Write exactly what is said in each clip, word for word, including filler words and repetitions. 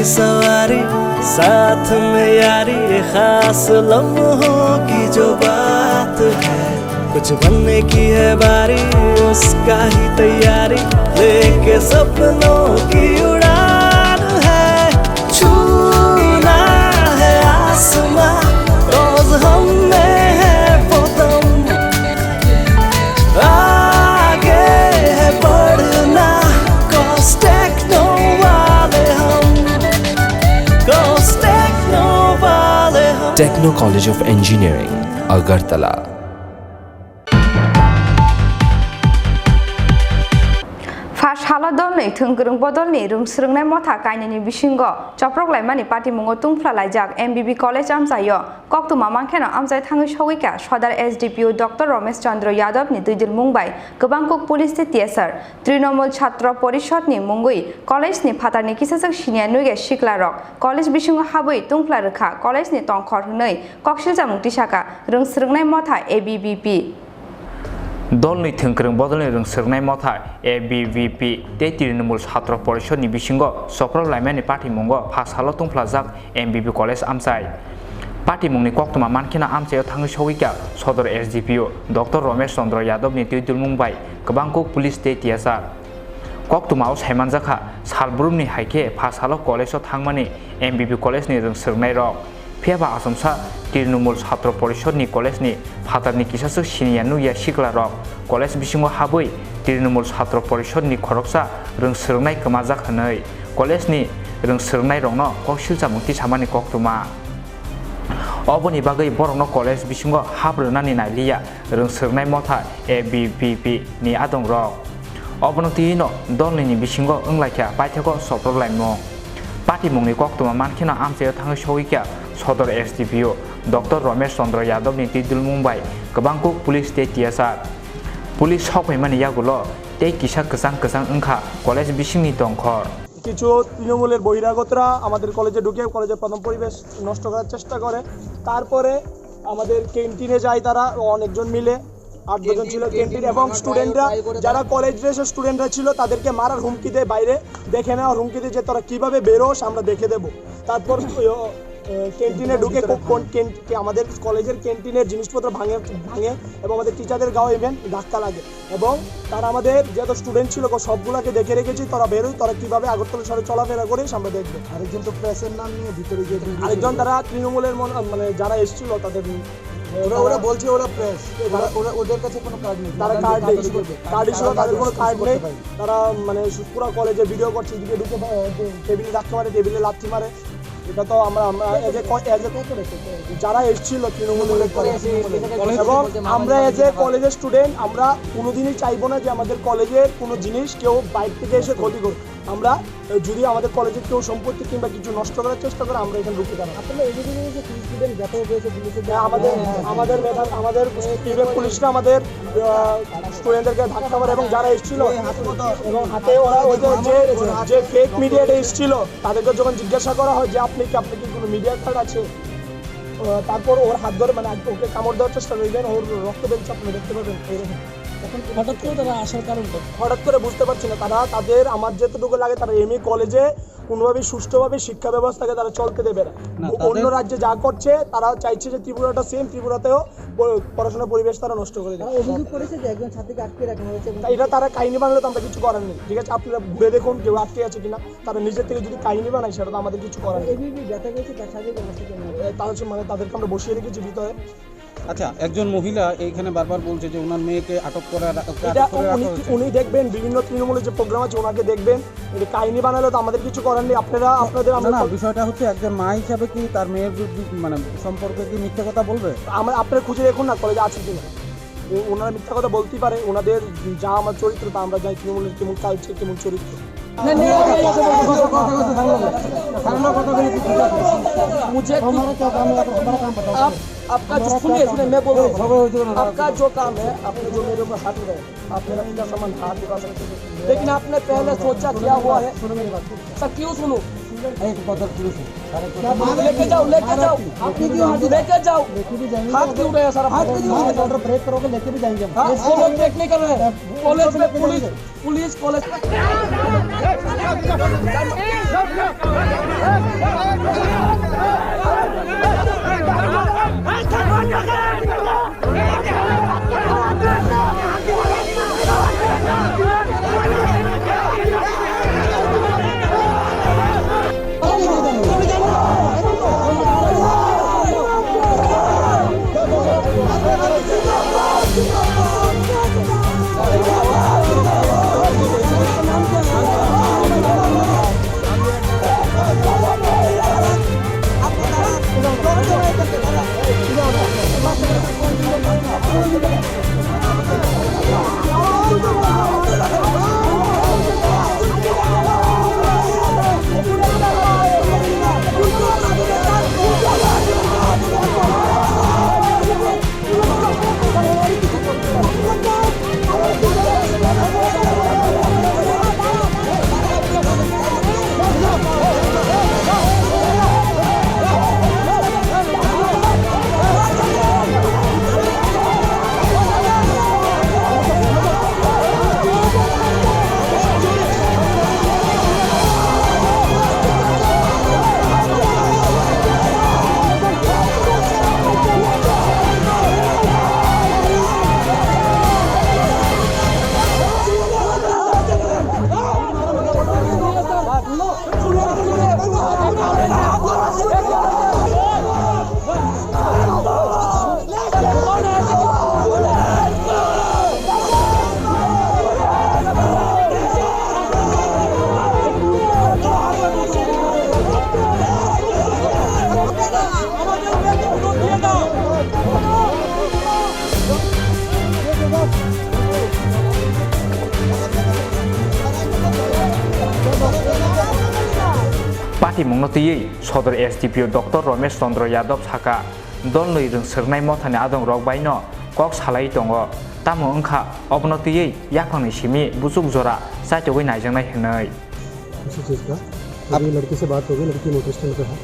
सवारी, साथ में यारी, ये खास लम्हों की जो बात है, कुछ बनने की है बारी, उसका ही तैयारी, लेके सपनों की उड़ान है, छूना है आसमां, रोज हम में है वो दम, आगे है बढ़ना, cause techno वाले हम, cause techno वाले हम। Techno College of Engineering, Agartala. Pha salo dolni thwngkwrwng bodolni rwngsrwngnai motha kainwini bisingo choprok laimani patimungo tungphla laijak M B B College amchaio. Koktwma mankhe no amchai thangwi sogwi kha Sodar S D P O Doctor Romesh Chandra Yadav ni twidulmung bai kwbang kuk police tei T S R, Trinamool Chhatra Porishad ni mungwi college ni phatar ni kisachwk siniya nugya sikla rok college bisingo habwi tungphla rwkha college ni tongkhor hwnwi kok silchakmung tisakha rwngsrwngnai motha A B V P. Dolni thwngkwrwng bodolni rwngsrwngnai motha A B V P tei Trinamool Chhatra Porishad ni bisingo choprok laimani patimungo pha salo tungphlajak M B B College amchai. Patimungni koktwma mankheno amchaio thangwi sogwi kha Sodor S D P O Doctor Romesh Chandra Yadav ni twidulmung bai kwbang kuk police tei T S R. Koktwmao saimanjakha, salbrumni hai khe pha salo college-o thangmani M B B College ni rwngsrwngnairok. Phiya ba achomsa Trinamool Chhatra Porishad ni college ni phatarni kisachwk siniya nugya siklarok college bisingo habwi Trinamool Chhatra Porishad ni khoroksa rwngsrwngnai kwmajak hwnwi college ni rwngsrwngnairokno kok silchakmung tisamani koktwma. Oboni bagwi borokno college bisingo hap rwnani nailiya rwngsrwngnai motha A B V P ni adongrok. Obono twiwi no dolnini bisingo wnglaikha paithakgo choprok laimung. Patimungni koktwma mankheno amchaio thangwi sogwi kha Sodor S D P O Doctor Romesh Chandra Yadav ni twidulmung bai kwbang kuk police tei T S R. Police sokphaimani yagulo tei kisa kwchang kwchang wngkha college bisingni tongkhor. কিছু তৃণমূলের বহিরাগতরা আমাদের কলেজে ঢুকে কলেজের প্রথম পরিবেশ নষ্ট করার চেষ্টা করে। তারপরে আমাদের ক্যান্টিনে যায় তারা অনেকজন মিলে, আট দশজন ছিল ক্যান্টিন এবং স্টুডেন্টরা, যারা কলেজ ড্রেসের স্টুডেন্টরা ছিল, তাদেরকে মারার হুমকি দেয়, বাইরে দেখে নেওয়ার হুমকি দেয় যে, "তোরা কিভাবে বেরোস, আমরা দেখে দেবো।" তারপর, এ, এ, ক্যান্টিনে ঢুকে কো-, কোন ক্যান-, কে-, আমাদের কলেজের ক্যান্টিনের জিনিসপত্র ভাঙে, ভাঙে এবং আমাদের টিচারদের গাও ইভেন ধাক্কা লাগে এবং তারা আমাদের যত স্টুডেন্ট ছিল, গো, সবগুলাকে ডেকে রেখেছি, "তোরা বেরোই, তোরা কিভাবে আগরতলা শহরে চলাফেরা করিস, আমরা দেখবো।" আরেকজন তো প্রেসের নাম নিয়ে ভিতরে গিয়ে ঢুকে আরেকজন গেছে। তারা তৃণমূলের মন-, মানে, যারা এসছিল, তাদের ওরা, ওরা বলছে ওরা প্রেস। ওরা, ওরা, ওদের কাছে কোনো কার্ড নেই। তারা ওরা কার্ড নেই। কাগজ করবে। কার্ড ইস্যু, তারা তাদের কোনো কাগজ কার্ড করতে নেই। পারেনি। তারা, মানে, পুরো কলেজে ভিডিও করছে, এদিকে ঢুকে, আহ, টেবিলে ধাক্কা মারে, টেবিলে লাথি মারে। এটা তো আমরা, আমরা এজ এ ক-, এজ এ যারা এসছিল তৃণমূলের কলেজ, এবং আমরা এজ এ কলেজের স্টুডেন্ট, আমরা কোনোদিনই চাইবো না যে আমাদের কলেজের কোনো জিনিস কেউ বাইরে থেকে এসে ক্ষতি করুক। আমরা, আহ, যদি আমাদের কলেজের কেউ সম্পত্তি কিংবা কিছু নষ্ট করার চেষ্টা করে, আমরা এখানে রুখে দাঁড়াবো। আপনারা এদিকে যে কিছু স্টুডেন্ট ব্যাপক হয়েছে, পুলিশের যে হ্যাঁ, আমাদের, হ্যাঁ, হ্যাঁ। আমাদের মেধা-, আমাদের বিবেক পুলিশরা আমাদের, আহ, স্টুডেন্টদেরকে ধাক্কা মারে এবং যারা এসছিল এবং হাতে ওরা ওই যে, যে, যে ফেক মিডিয়াটা এসছিল, তাদেরকে যখন জিজ্ঞাসা করা হয় যে, "আপনি কি, আপনি কি কোনো মিডিয়া কার্ড আছে?" আহ, তারপর ওর হাত ধরে, মানে, ওকে কামড় দেওয়ার চেষ্টা করবেন, ওর রক্ত বেরোচ্ছে, আপনি দেখতে পাবেন, এইরকম। এখন হঠাৎ করে তারা আসার কারণটা? হঠাৎ করে বুঝতে পারছি না। তারা তাদের, আমার যতটুকু লাগে, তারা এমনি কলেজে কোনোভাবেই সুষ্ঠুভাবে শিক্ষা ব্যবস্থাকে তারা চলতে দেবে না। না, অন্য তাদের রাজ্যে যা করছে, তারা চাইছে যে ত্রিপুরাটা সেম, ত্রিপুরাতেও প-, পড়াশোনার পরিবেশ তারা নষ্ট করে দেবে। তারা অভিযোগ করেছে যে একজন ছাত্রীকে আটকে রাখা হয়েছে এবং তা এটা তারা কাহিনী বানালে তো আমরা কিছু করার নেই, ঠিক আছে? আপনারা ঘুরে দেখুন কেউ আটকে আছে কিনা। তারা নিজের থেকে যদি কাহিনী বানায়, সেটা তো আমাদের কিছু করার নেই। এবিপি ব্যথা পেয়েছে, তার শারীরিক অবস্থা কেমন? এ, তারা হচ্ছে, মানে, তাদেরকে আমরা বসিয়ে রেখেছি ভিতরে। আচ্ছা, একজন মহিলা এইখানে বারবার বলছে যে ওনার মেয়েকে আটক করে রা-, এটা আটক করে উনি, রাখা হয়েছে। উনি দেখবেন, বিভিন্ন তৃণমূলের যে প্রোগ্রাম আছে, ওনাকে দেখবেন। এটা কাহিনী বানালে তো আমাদের কিছু করার নেই। আপনারা, আপনাদের আমরা না, না, কল- বিষয়টা হচ্ছে একজন মা হিসাবে কি তার মেয়ের বি-, বি-, মানে, সম্পর্কে কি মিথ্যে কথা বলবে? আমরা, আপনারা খুঁজে দেখুন না, কলেজে আছে কিনা। ও-, ওনারা মিথ্যা কথা বলতেই পারে, ওনাদের যা আমার চরিত্র, তা আমরা জানি, তৃণমূলের কেমন কালচার, কেমন চরিত্র। मुझे आप, आपका जो, सुनिए, सुनिए, मैं बोल रहा हूँ। आपका जो काम है, आपने जो मेरे ऊपर हाथ उठाया, आप मेरा पिता समान हाथ उठा सकते थे, लेकिन आपने पहले सोचा क्या हुआ है? सर, क्यों सुनो? एक पत्थर पुलिस है। लेके जाओ, लेके जाओ। हाथ क्यों, हाथ लेके जाओ। लेके भी जाएंगे। हाथ क्यों उठाया सर? हाथ क्यों उठाया? ऑर्डर ब्रेक करोगे, लेके भी जाएंगे हम। हाँ, वो लोग ब्रेक नहीं कर रहे हैं। कॉलेज में police, police college. Patimungno twiwi Sodor S D P O Doctor Romesh Chandra Yadav sakha, dolnwi rwngswrwngnai mothani adongrok baino kok salaiwi tongo, tamo wngkha obono twiwi yaphangni simi buchuk jora chaitogwi naijaknai hwnwi. किसी चीज़ का। अभी लड़की से बात हो गई, लड़की motor stand पे है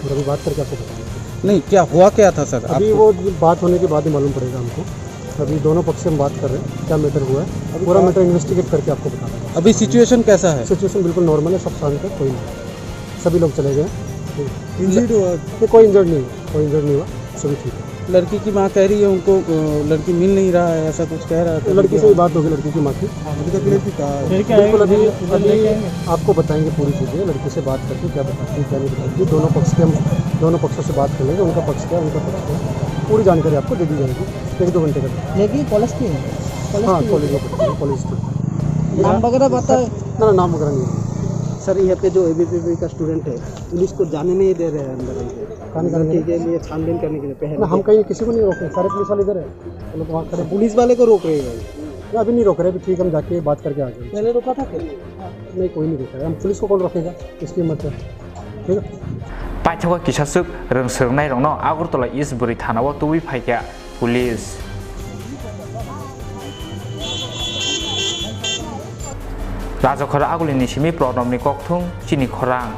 और अभी बात करके आपको बताएंगे। नहीं, क्या हुआ क्या था सर? अभी आपको वो बात होने के बाद ही मालूम पड़ेगा हमको। अभी दोनों पक्ष से हम बात कर रहे हैं, क्या मैटर हुआ है, अभी पूरा क्या मैटर इन्वेस्टिगेट करके आपको बता देंगे। अभी सिचुएशन कैसा है? सिचुएशन बिल्कुल नॉर्मल है, सब शांत है, कोई नहीं, सभी लोग चले गए। इंजर्ड हुआ? नहीं, कोई इंजर्ड नहीं हुआ, कोई इंजर्ड नहीं हुआ, सभी ठीक है। लड़की की माँ कह रही है उनको, अ, लड़की मिल नहीं रहा है, ऐसा कुछ कह रहा था। लड़की से ही बात होगी, लड़की की माँ की। हाँ, अभी तक लड़की कहाँ है? बिल्कुल, अभी, अभी आपको बताएंगे पूरी चीज़ें, लड़की से बात करके क्या बताती है, क्या नहीं बताती है, दोनों पक्ष के हम, दोनों पक्षों से बात कर लेंगे, उनका पक्ष क्या है, उनका पक्ष क्या है, पूरी जानकारी आपको दे दी जाएगी एक दो घंटे के अंदर। ये भी कॉलेज की है? कॉलेज हाँ, की? कॉलेज में पढ़ती है, कॉलेज की। नाम वगैरह बता? ना, ना, नाम वगैरह नहीं है। सर, यहाँ पे जो एबीवीपी का स्टूडेंट है, पुलिस को जाने नहीं दे रहे हैं अंदर। खाने का लड़की के लिए छानबीन करने के लिए पहले ना, हम कहीं किसी को नहीं रोके, सारे पुलिस वाले इधर है। हम लोग वहाँ खड़े हैं। पुलिस वाले को रोक रहे हैं? नहीं, अभी नहीं रोक रहे, अभी ठीक, हम जाके बात करके आ गए। पहले रोका था क्या? नहीं, कोई नहीं रोका है। हम पुलिस को कौन रोकेगा? इसकी हिम्मत है। ठीक है? Paithago kisaswk rwngswrwngnairokno Agartala East bwrwi thanao tubui phaikha police. Rajakhor Agulini simi Pranobni kokthung chini khorang.